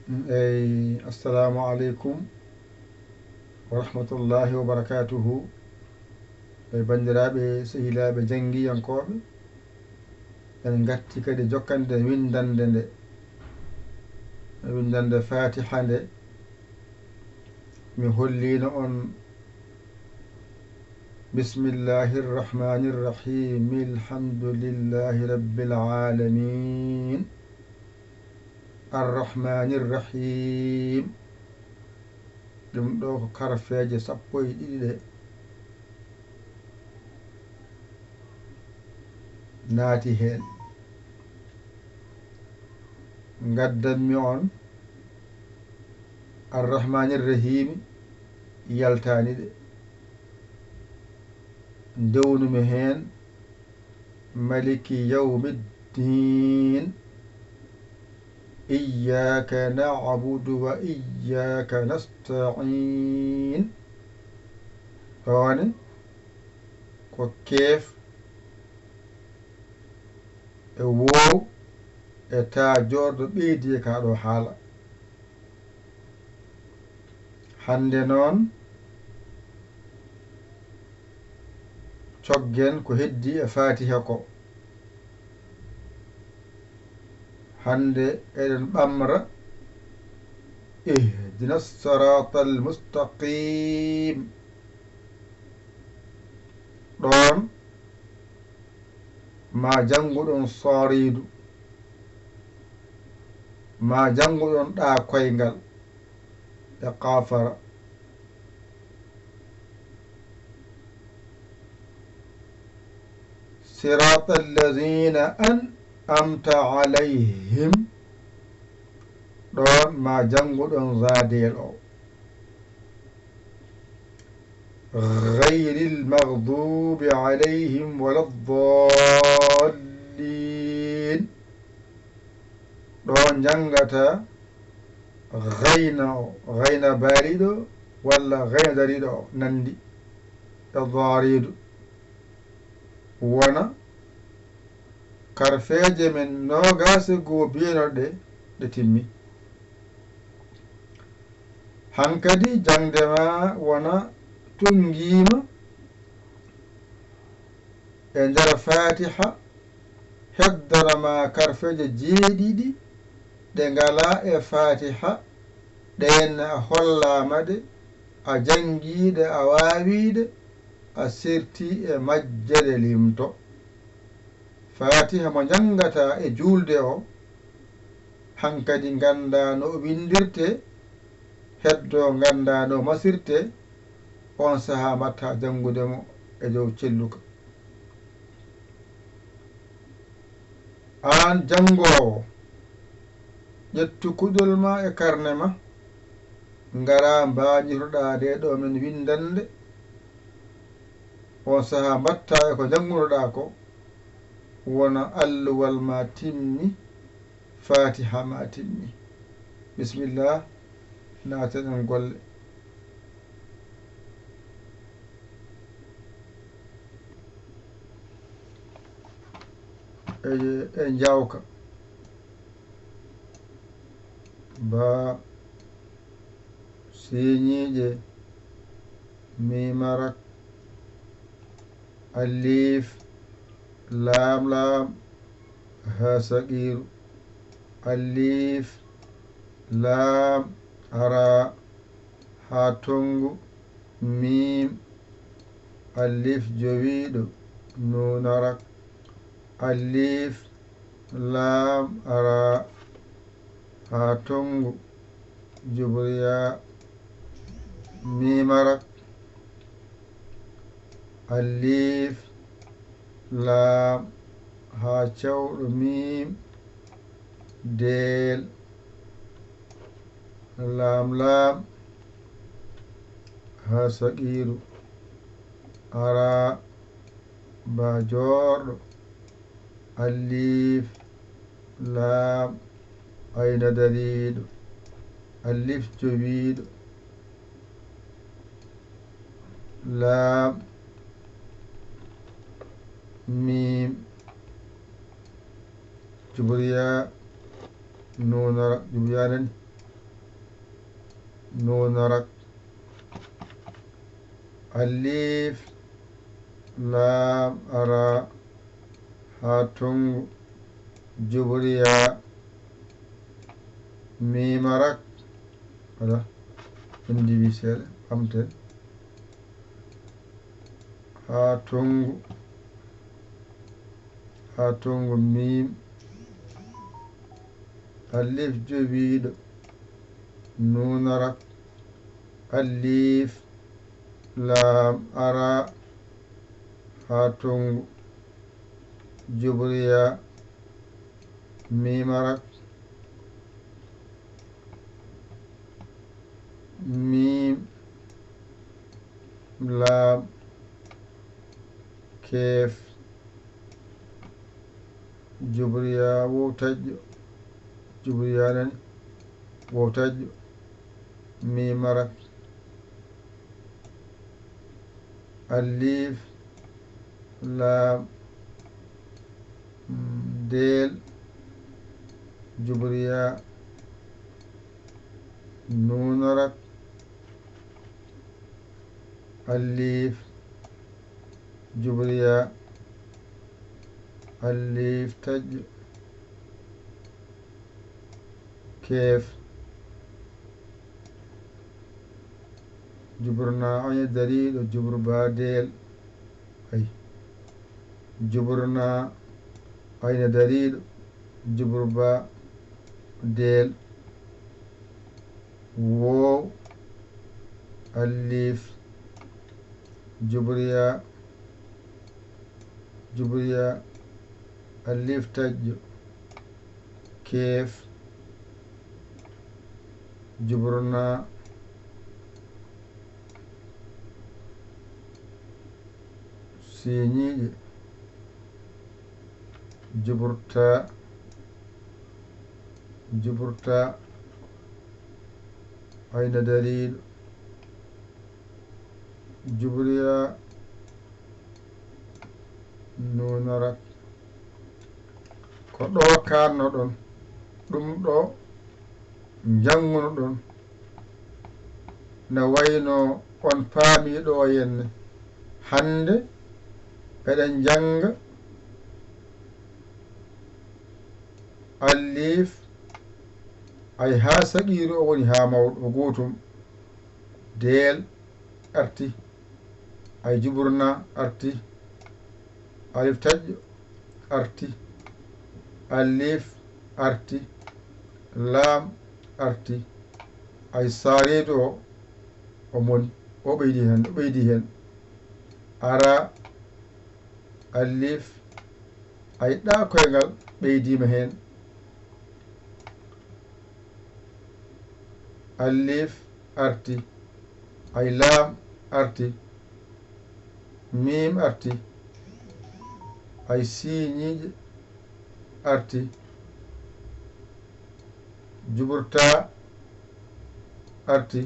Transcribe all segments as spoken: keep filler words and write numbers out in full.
Eyi, assalamu aleykum wa rahmatullahi wa barakatuhu. Eyi, banndiraaɓe, sehilaaɓe, janngiyankooɓe, en ngartii kadi jokkande winndannde nde, winndannde Faatiha nde. Mi holliino on بسم الله الرحمن الرحيم. الحمد لله رب العالمين. الرحمن الرحيم. Ɗum ɗo ko karfeeje sappo e ɗiɗi ɗe naati heen. Ngaddanmi on Arrahmaani Rahiimi yaltaani ɗe. Ndewnumi heen Maliki yawmi ddiin. Iyyaaka na'budu wa iyyaaka nasta'iin. Ɗoone ko keef e woow e taa joorɗo ɓeydi e kaa ɗo haala. Hannde noon, coggen ko heddii e Faatiha ko. Hannde eɗen ɓamra اهدنا الصراط المستقيم. Ɗoon ma jannguɗon sooriidu, ma jannguɗon ɗaa koyngal e qaafara. صراط الذين أنعمت عليهم. Ɗoon ma jannguɗon zaadeel o. غير المغضوب عليهم ولا الضالين. Ɗo njanngata gayna o, gayna baaliiɗo walla gayna dariiɗo o nanndi e daariidu. Wona karfeeje men noogaas e goo biyenoɗe ɗe timmi. Hankadi jaŋde ma wona tunngiima e nder Faatiha, heddana ma karfeeje jeeɗiɗi ɗe ngalaa e Faatiha, ɗeen a hollaama ɗe, a janngii ɗe, a waawii ɗe, a sertii e majje ɗe limto. Faatiha mo njanngataa e juulde o, hankadi nganndaa no o winndirtee, heddoo nganndaa no o masirtee, oon sahaa mbaɗtaa janngude mo e dow celluka. Aan janngoowo, ƴettu kuɗol ma e karne ma, ngaraa mbaajoroɗaa ndee ɗoo men winndannde. Oon sahaa mbaɗtaa e ko njanngunoɗaa ko, wona alluwal ma timmi, Faatiha ma timmi. Bisimilla, naaten en golle. E, e njawka. Ba, siiñiiƴe, miimarak, alif, laam, laam, haa saqiiru, alif, laam, raa, haa tonngu, miim, alif jowiiɗo, nuunarak, alif, laam, raa, haa tonngu, jubriya, miimarak, alif, laam, haa cawɗo miim, deel, laam, laam, haa saqiiru, raa, ba joorɗo, alif, laam, ayna dariiɗo, alif jowiiɗo, laam, miim, jubriya, nuunara, jubriya nani. nuunarak, alif, laam, ara, haa tonngu, jubriya, miimarak, wala, indiwi seeɗa, ɓamten. Haa tonngu, haa tonngu miim, alif jowiiɗo, nuunarak, alif, laam, ara, haa tonngu, jubriya, miimarak, miim, laam, keef, jubriya, wowtajjo, jubriya nani, wowtajjo, miimarak, alif, laam, deel, jubriya, nuunarak, alif, jubriya, alif, tajjo, keef, juburna, ayna dariiɗo, jubur ba deel. Ay. Juburna, ayna dariiɗo, jubur ba deel. Woow, alif, jubriya, jubriya, alif, tajjo, keef, juburna, siiñiiɗe, juburta, juburta, ayna dariiɗo, jubriya, nuunarak. Ko ɗo kaannoɗon, ɗum ɗo njanngunoɗon, na wayno on paami ɗo henne. Hannde eɗen njannga alif, ay haa saqiiru o woni haa mawɗo, o gootum. Deel arti, ay juburna arti, alif tajjo arti, alif arti, laam arti, ay saareedu o, o moni, o ɓeydi heen, o ɓeydi heen. Ara, alif, ay ɗa koyngal ɓeydiima heen. Alif arti, ay laam arti, miim arti, ay siiñiiɗe arti, juburta arti.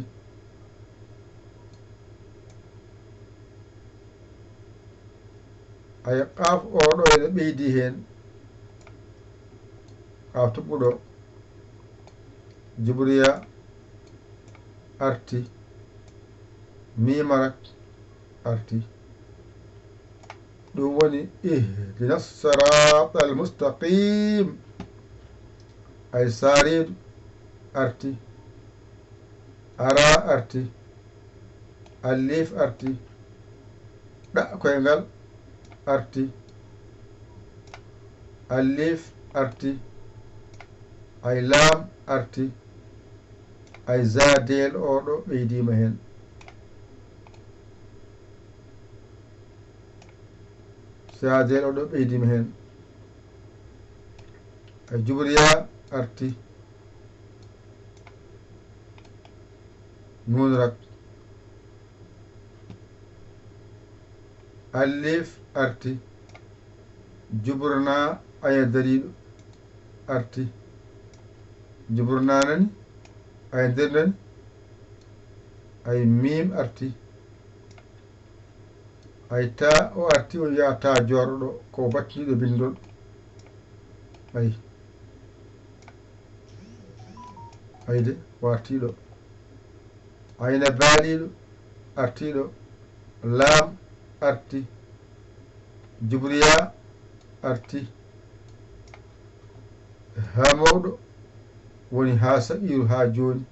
Ay qaaf oo ɗo ene ɓeydi heen, qaaf tuɓɓuɗo, jubriya arti, miimarak arti. Ɗum woni ihdina siratal mustaqim. Ay saariidu arti, ara arti, alif arti, ɗa koyngal arti, alif arti, ay laam arti, ay zaadeel oo ɗo ɓeydiima heen. Zaadeel oo ɗo ɓeydiima heen. Ay jubriya arti. Nuun rak. Alif arti. Juburna aya dariiɗo arti. Juburna nani? Aya nder nani? Ay miim arti. Ay taa o arti, o wiya taa jooɗoɗo, ko battiiɗo binndol. Ay. Ay de, o artiiɗo. Ayna baaliiɗo artiiɗo, laam arti, jubriya arti, haa mawɗo woni haa saqiiru haa jooni.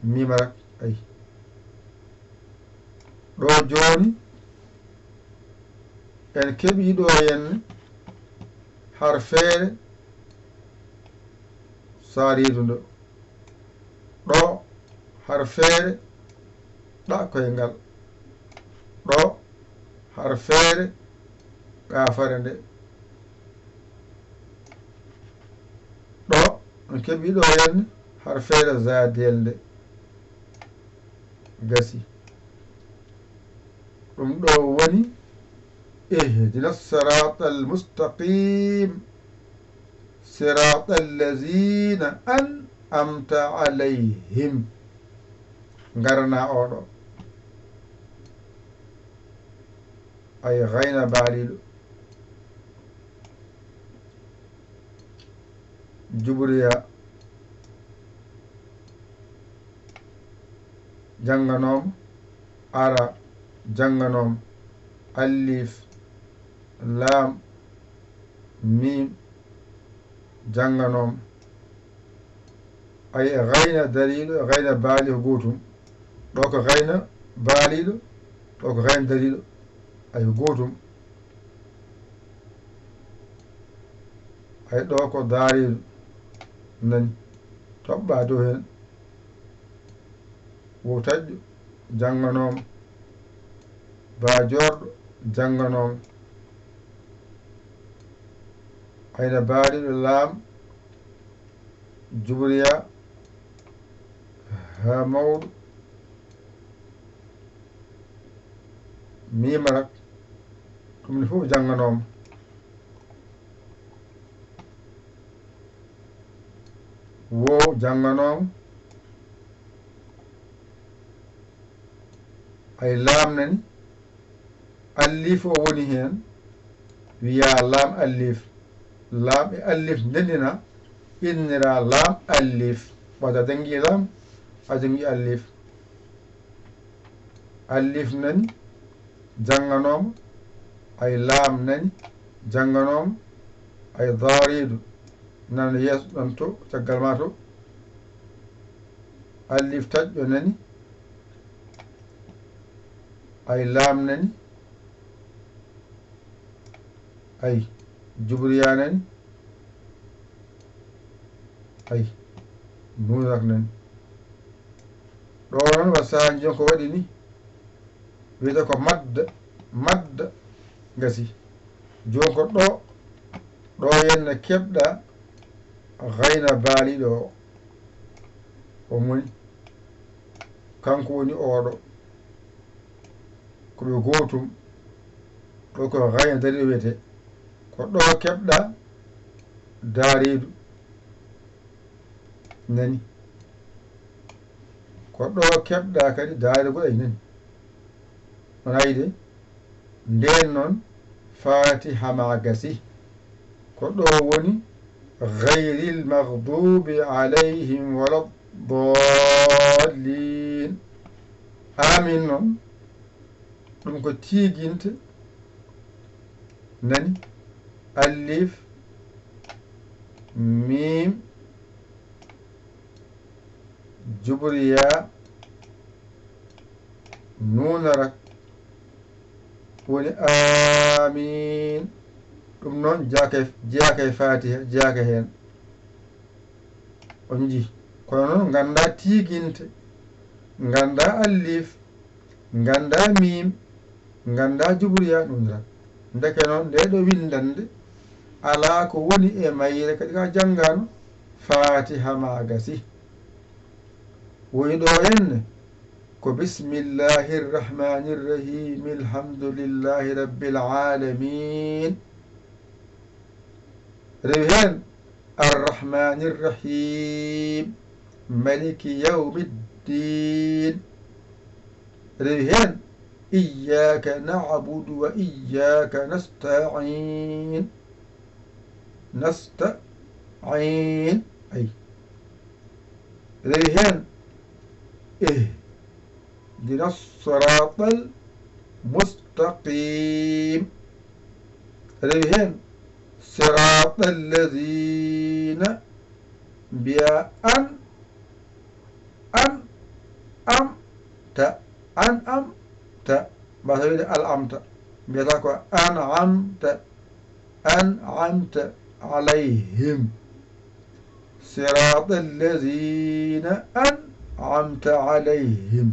Miima rak, ay. Ɗo jooni, en keɓii ɗo henne harfeere saariidu ndo. Ɗo harfeere ɗa koyngal. Ɗo harfeere qaafare nde. Ɗo en keɓii ɗo henne harfeere zaadiyel nde. Gasi. Ɗum ɗo woni: اهدنا الصراط المستقيم صراط الذين أنعمت عليهم. Ngarana oɗo. Ay, gayna baaliiɗo. Jubriya. Jannganooma, ara, jannganooma, alif, laam, miim, jannganooma. Ay, gayna dariiɗo, gayna baaliiɗo ko gootum. Ɗo ko gayna baaliiɗo, ɗo ko gayna dariiɗo. Ay, ko gootum. Ay, ɗo ko daariiɗo nani, toɓɓaa dow heen. Wo taƴƴo jannganooma, baa joorɗo jannganooma. Ayna baaliiɗo, laam, jubriya, haa mawɗo, miima rak, ɗum ne fof jannganooma. Wo jannganooma. Ay, laam nani, alif o woni heen, wiyaa laam alif. Laam e alif ndendina, innira laam alif. Ɓaade a janngii laam, a janngii alif. Alif nani, jannganooma, ay, laam nani, jannganooma, ay, daariiɗo nana yeeso ɗon to, caggal ma to. Alif taƴƴo nani, ay, laam nani, ay, jubriya nani, ay, nuun rak nani. Ɗo noon, wa saha njiyon ko waɗi ni, wiyata ko madda, madda gasi. Jooni ko ɗo, ɗo henne keɓɗa gayna baaliiɗo o. O moni, kanko woni oɗo. Ko ɓe gootum. Ɗo ko gayna dariiɗo wiyetee. Ko ɗo keɓɗa daariiɗo. Nani? Ko ɗo keɓɗa kadi daariiɗo goɗɗo, ay, nani? Wonaa yiɗde? Ndeen noon, Faatiha ma gasi. Ko ɗo woni: غير المغضوب عليهم ولا الضالين. Aamiin noon, ɗum ko tiiginte, nani, alif, miim, jubriya, nuun rak, woni aamiin. Ɗum noon jeyaaka e, jeyaaka e Faatiha, jeyaaka heen. On njii. Kono noon nganndaa tiiginte, nganndaa alif, nganndaa miim, nganndaa jubriya, nuun rak. Ndeke noon, ndee ɗo winndannde alaa ko woni e mayre, kadi ka janngaano, Faatiha ma gasi. Woni ɗo henne ko: بسم الله الرحمن الرحيم الحمد لله رب العالمين. Rewi heen: الرحمن الرحيم ملك يوم الدين. Rewi heen: إياك نعبد وإياك نستعين. Nasta'in. Ay. Rewi heen, eh, اهدنا الصراط المستقيم. Rewi heen, صراط الذين, mbiyaa an, an, am, ta, an, am, ta. Mbasa wiide al amta. Mbiyata ko an amta, an amta alayhim. صراط الذين أنعمت عليهم.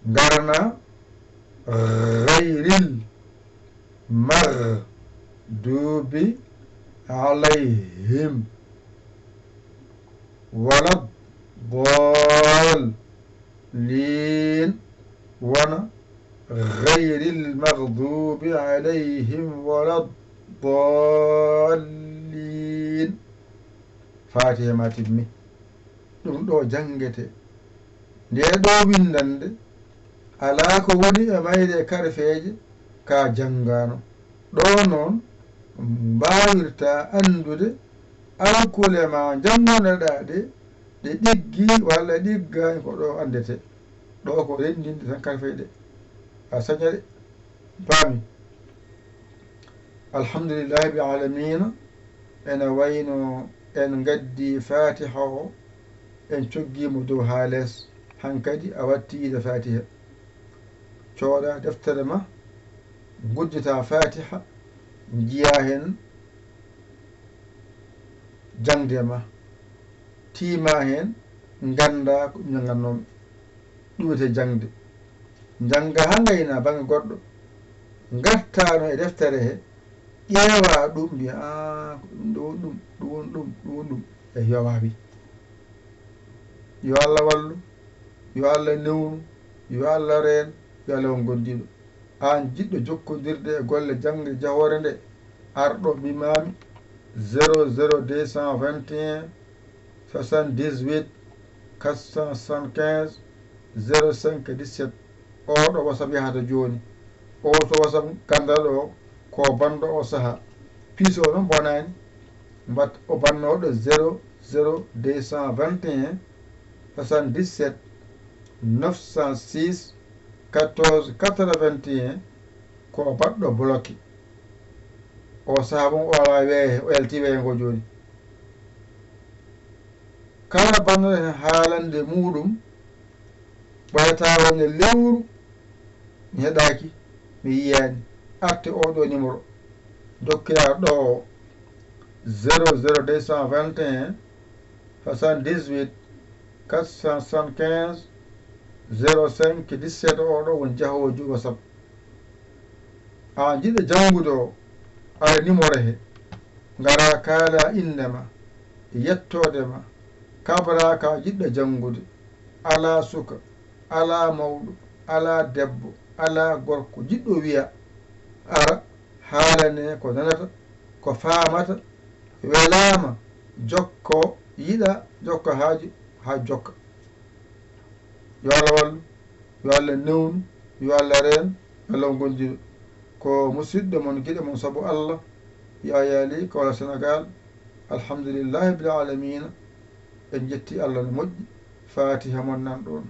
Ngarna غير المغضوب عليهم ولا الضالين. Wona غير المغضوب عليهم ولا الضالين. Faatiha ma timmi. Ɗum ɗo janngete. Nde ɗo winndannde, alaa ko woni e mayre e karfeeje ka janngaano. Ɗo noon, mbaawirta anndude alkule ma njanngunoɗaa ɗe, ɗe ɗiggi walla ɗiggaani, ko ɗo anndete. Ɗo ko renndinde tan karfeeje ɗe. A saña ɗe. Paami. Alhamdulillahi rabbil aalamiina. Ene wayno en ngaddi Faatiha o, en coggi mo dow haa les. Hankadi a watti yiide Faatiha. Cooda deftere ma, ngujjita Faatiha, njiya heen jaŋde ma. Tiima heen, ngannda ko ɗum njanngatnoomi. Ɗum wiyetee jaŋde. Njannga haa ngayna bannge goɗɗo. Ngartaano e deftere he, ƴeewa ɗum, mbiya, "Aa, ko ɗum ɗo woni ɗum, ɗum woni ɗum, ɗum woni ɗum." E yo waawi. Yo Allah wallu, yo Allah newnu, yo Allah reen, yo Allah won gondiiɗo. Aan jiɗɗo jokkondirde e golle jaŋde jahoore nde, ar ɗo mbimaami, zéro zéro deux cent vingt et un, soixante-dix-huit, quatre cent soixante-quinze, zéro cinq dix-sept. Oo ɗo WhatsApp yahata jooni. Oo to WhatsApp ganndal o ko bannɗo o saha. Piis o noon bonaani. Mbat o bannooɗo zéro zéro deux cent vingt et un, soixante-dix-sept, neuf cent six, quatorze quatre-vingt-un, ko baɗɗo bloqué. O saha mum o alaa weehe, o yalti weehe ngo jooni. Kala bannooɗo heen haalande muuɗum, ɓayata wonde lewru mi heɗaaki, mi yiyaani. Arte oo ɗo numéro. Jokkoya ɗo o, zéro zéro deux cent vingt et un, soixante-dix-huit, quatre cent soixante-quinze, zéro cinq dix-sept, oo ɗo woni jahoowo WhatsApp. Aan jiɗɗo janngude o, ara numéro he, ngara kaala innde ma, yettoode ma, kabra ka jiɗɗo janngude. Alaa suka, alaa mawɗo, alaa debbo, alaa gorko jiɗɗo wiya, ara haalane ko nanata, ko faamata, welaama, jokko, yiɗa, jokka haaju, haa jokka. Yo Allah wallu, yo Allah newnu, yo Allah reen, yo Allah won gondiiɗo. Ko musiɗɗo mon, giɗo mon sabu Allah, Yaya Ly, Kaolack, Sénégal. Alhamdulillahi rabbil aalamiina. En njetti Allah no moƴƴi. Faatiha mon nan ɗoon.